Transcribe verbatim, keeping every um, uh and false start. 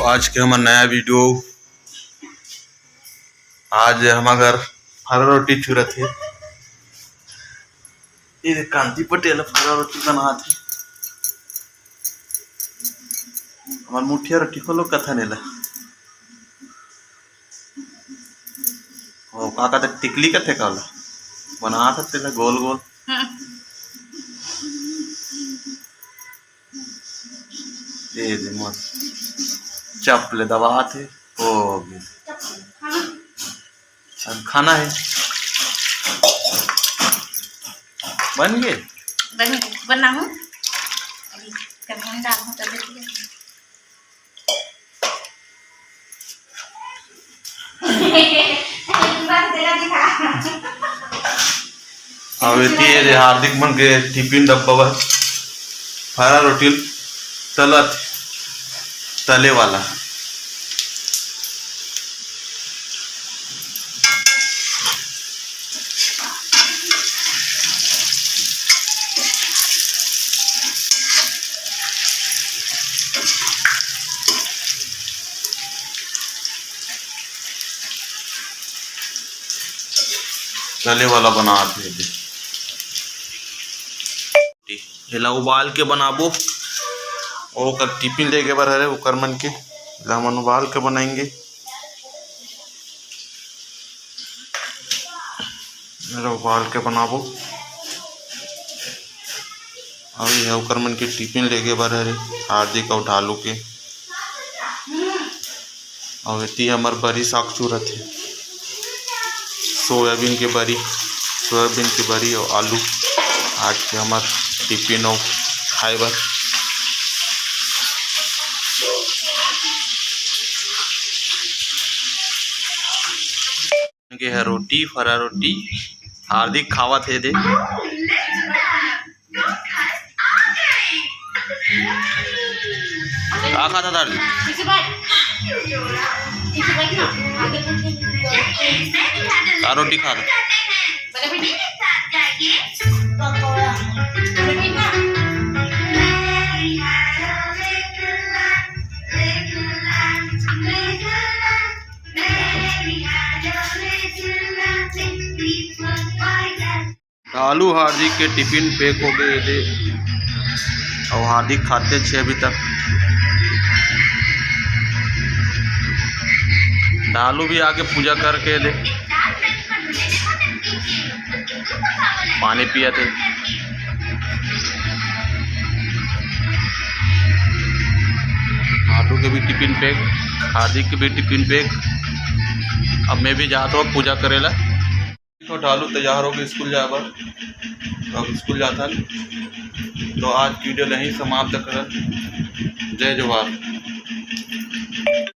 आज के हमर नया वीडियो। आज हमर घर फरा रोटी चुरत हे। ये देख, कांति पटेल फरा रोटी बनात हे। हमर मुठिया रोटी खोलो कथा नेला। ओ काका, त टिकली कथे काला बनात हे तेला गोल गोल। हम्म। दे दे मस्त। चप ले दबात हे। हो गे। अब खाना हे। बन गे? बन गे। बनाहूँ। अभी कढ़ाई में डालहूँ तब देखिए। अब एती ये दे हार्दिक मन के टिफिन डब्बा बर फरा रोटी तलत, तले वाला। तले वाला बनात हे दे। एला उबाल के बनाबो। ओकर टिफिन लेगे बर हरे, ओकर मन के एला हमन उबाल के बनाएंगे। एला उबाल के बनाबो। अउ ये ओकर मन के टिफिन लेगे बर हरे, हार्दिक अउ ढालू के। अउ एती हमर बरी साग चुरत हे, सोयाबीन के बरी, सोयाबीन के बरी अउ आलू। आज के हमर टिफिन अउ खाए बर। के ह रोटी, फरा रोटी, हार्दिक खावत हे दे। का खाता दाल? पीछे बैठ। पीछे बैठ ना। आगे पीछे। का रोटी खाता? बड़े बेटी। पकौड़ा। बेटी ना। आलू हार्दिक के टिफिन पैक हो गए दे, अउ हार्दिक खाते छे अभी तक। ढालू भी आके पूजा करके दे, पानी पिया थे। आलू के भी टिफिन पैक, हार्दिक के भी टिफिन पैक। अब मैं भी जात हूँ पूजा करेला। तो ढालू तैयार हो गए स्कूल जाए बर, अब स्कूल जाथन। तो आज की वीडियो यहीं समाप्त करन। जय जोहार।